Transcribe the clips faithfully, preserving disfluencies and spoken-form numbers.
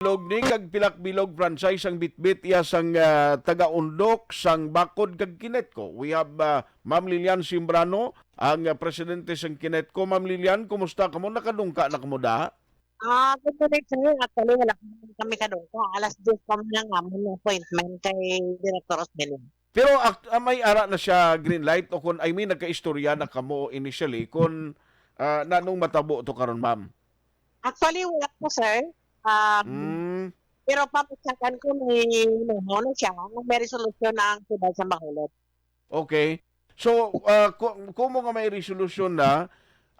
Bilog ni kag pila ka bilog franchise ang bitbit iya sang, ah, taga-undok sang Bakod kag Kinetco. We have, ah, Ma'am Lilian Simbrano, ang, ah, presidente sang Kinetco. Ma'am Lilian, kumusta kamo? Nakadungka na kamo da? Ah, good morning, sir. Actually, wala pa man kami kadungka. Alas diyes pa man ang amon appointment kay Director Osmeña. Pero ak-, ah, may ara na siya green light o kung, I mean, nagkaistorya na kamo initially kung, ah, nanong matabo to karon, ma'am? Actually, wala pa, sir. Um, Mm. pero papacheck-an ko, may memo na siya, may resolution na ang siyudad sa Bacolod. Okay. So, ah, ku-, kumo nga may resolution na,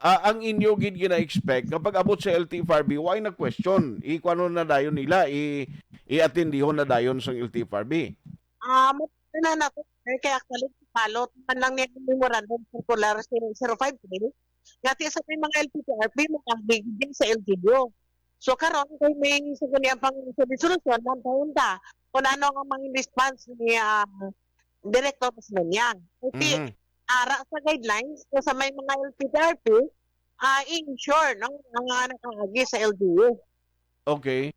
ah, ang inyo gid gina-expect nga pag-abot sa L T F R B, why na question? Ikuanon na dayon nila, i-, i-atindihon na dayon sang L T F R B. Ah, mo na nato, sir, kay actually, follow man lang ni memorandum circular zero zero five three, nga ti sa may mga L P T R P, mga gigigin sa L G U. So, karon, kay may sa ganyan pang resolution, lang taon ta, kung ano ang mga response ni, ah, Director Osmeña. Kasi, Mhm. ara sa guidelines, kung sa may mga L P T R P, ah, ensure, no, ang mga nakaagi sa L G U. Okay.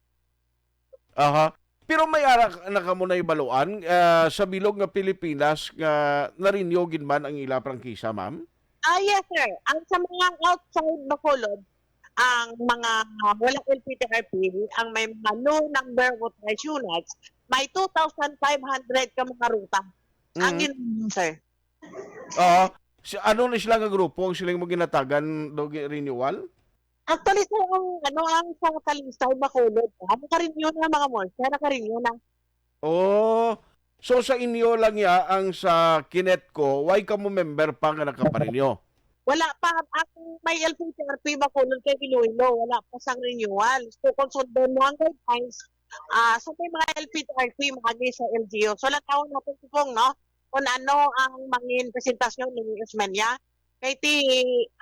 Aha. Pero may ara na kamo nahibaluan, ah, sa bilog nga Pilipinas nga na-renew gid man ang ila prangkisa, ma'am? Ah, yes, sir. Ang sa mga outside Bacolod, ang mga wala L P T R P, ang may mga low number of authorized units, may two thousand five hundred ka mga ruta. Ang Mm. yun, sir. Oo. Si, ano ni sila nga grupo ang siling mo ginatagan do gi-, renewal? Actually, sir, ang, ano, ang sa Talisay, Bacolod, ah, naka-renew na mga mall, sir, naka-renew na. Oh, so sa inyo lang ya ang sa Kinetco, why kamo member pa nga nakaparenew? Wala pa. Ang may L P T R P Bacolod kay Iloilo, wala pa sang renewal. So, kung sundon mo ang guidelines, ah, sa may mga L P T R P, maagi sa L G U. So, lang tawon natin, Pong, no? Kung ano ang mangin presentasyon ni Osmeña. Kay ti,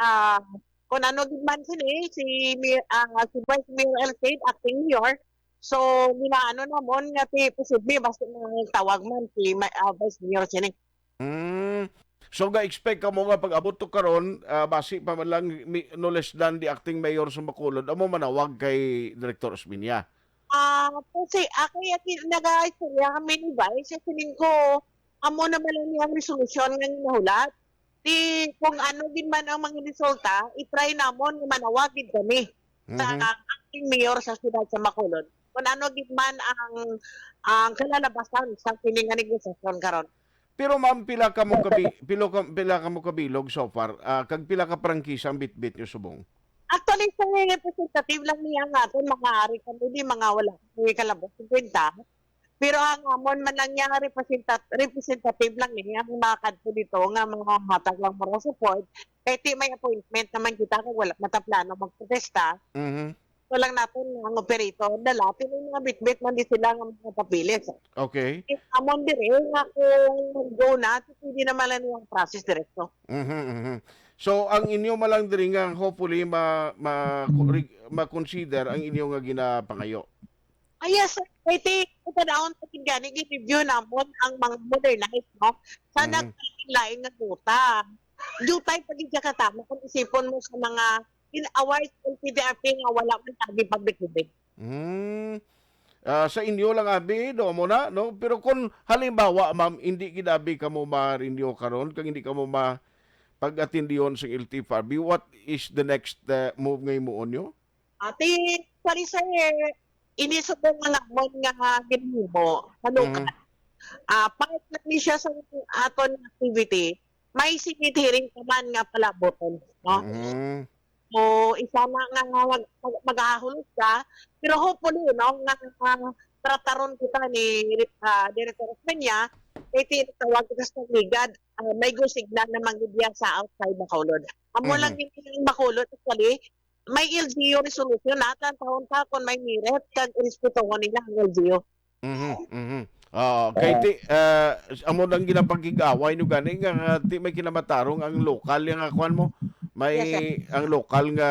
ah, kung ano gid man sini, si Mi-, ah, si Vice Mayor Elfrid, acting mayor, so, ginaano namon nga ti posible basta nang tawag man si Ma-, ah, Vice Mayor sini. Hmm. So, ga-expect kamo nga pag-abot to karon, ah, basi pa man lang mi-, no less than the acting mayor sa Bacolod, amo manawag kay Director Osmeña? Ah, kasi ako yung nag-aistorya kami ni Vice, siling ko, amo naman lang yung resolution nga nahulat. Di kung ano din man ang mga resulta, i-try namon nga manawag gid kami sa Mhm. acting mayor sa siyudad sa Bacolod. Kung ano gid man ang, ang kalalabasan sa kini nga negosasyon karon. Pero, ma'am, pila ka mo kabi-, pilo ka, pila ka mo kabilog so far? Ah, kag pila ka prangkisa ang bitbit nyo subong? Actually, sir, representative lang niya nga aton, mga ari kami, di mga wala kami kalabot fifty. Pero ang amon man lang niya nga representa-, representative lang niya ang makadto dito nga mga hatag lang mo support. Kay ti may appointment naman kita kung wala mataplano magprotesta. Mhm. Ito lang natin ang operator na lahat. Yung mga bitbit man di sila nga mga papilis. Okay. Amon dire nga kung go na, pwede naman lang yung process diretso. Mhm, mhm. So, ang inyo man lang diri nga hopefully ma-, ma-, Mhm. ma-consider ang inyo nga ginapangayo. Ah, yes, sir. Kay ti, ito daon sa gani, gi-review namon ang mga modernized, no? Sa Mhm. naglain-lain nga ruta. Dutay pa gid siya katama kung isipon mo sa mga in awards ng P D R P nga wala man lagi public bidding. Hmm. Ah, sa inyo lang, abi, do mo na, no? Pero kung halimbawa, ma'am, hindi gid abi kamo ma-renew karon, kag hindi kamo ma-, pag-atendiyon sa L T F R B, what is the next, uh, move nga himuon nyo? Ati, sorry, sir, ini subong nga namon nga ginhimo sa lokal. Mhm. Ah, part na ni siya sa aton activity. May Senate hearing pa man nga palaboton, no? Mhm. So, isa na nga mag-, mag-, mag-ahulog siya. Pero hopefully, no, nga, nga trataron kita ni, ah, Director Osmeña, kay tinatawag kita sa ligad, ah, may go signal na manggidya sa outside Bacolod. Amo lang Mhm. yung Bacolod, actually, may L G U resolution na, tan taon ta kung may merit kag respetuhon nila ang L G U. Mhm, mhm. Oo, kay ti, ah, amo nang ginapagig-away nyo gani nga, nga ti may kinamatarong ang lokal nga kwan mo. May Yes, sir. ang lokal nga,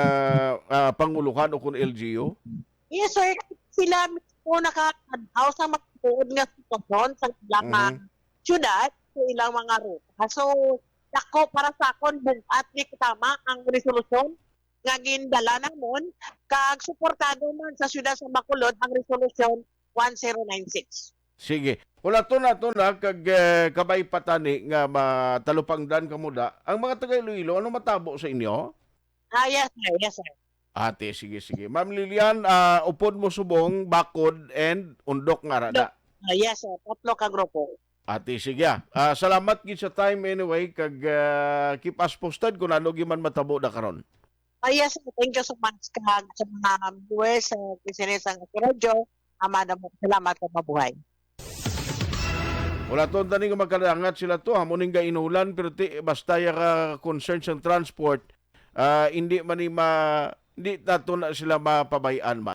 ah, panguluhan o kung L G U? Yes, sir. Sila mismo nakakadlaw sa mga tuod nga sitwasyon sa ilang, ah, Mhm. syudad, sa ilang mga ruta. So, dako para sa akon, bug-at ni katama ang resolusyon. nga gindala namon, kag suportado man sa siyudad sa Bacolod ang Resolution one zero nine six. Sige. Hulaton nato na kag, eh, kabay pa tani nga matalupangdan kamo da. Ang mga taga Iloilo, ano matabo sa inyo? Ah, yes, sir. Yes, sir. Ate, sige, sige. Ma'am Lilian, ah, upod mo subong, bakod, and undok nga rada. Ah, yes, sir. Tatlo ka grupo. Ate, sige, ah. Ah, salamat gid sa time anyway, kag, ah, keep us posted kung ano gyud man matabo da karon. Ah, yes, sir. Thank you so much kag sa mga viewers sa K C N S ang Radyo. Amada mo, salamat kag mabuhay. Hulaton tani nga magkadangat sila to, amo ning gainulan, pero ti, basta ya ka concern sa transport, ah, hindi man ni ma, hindi nato na sila mapabay-an man.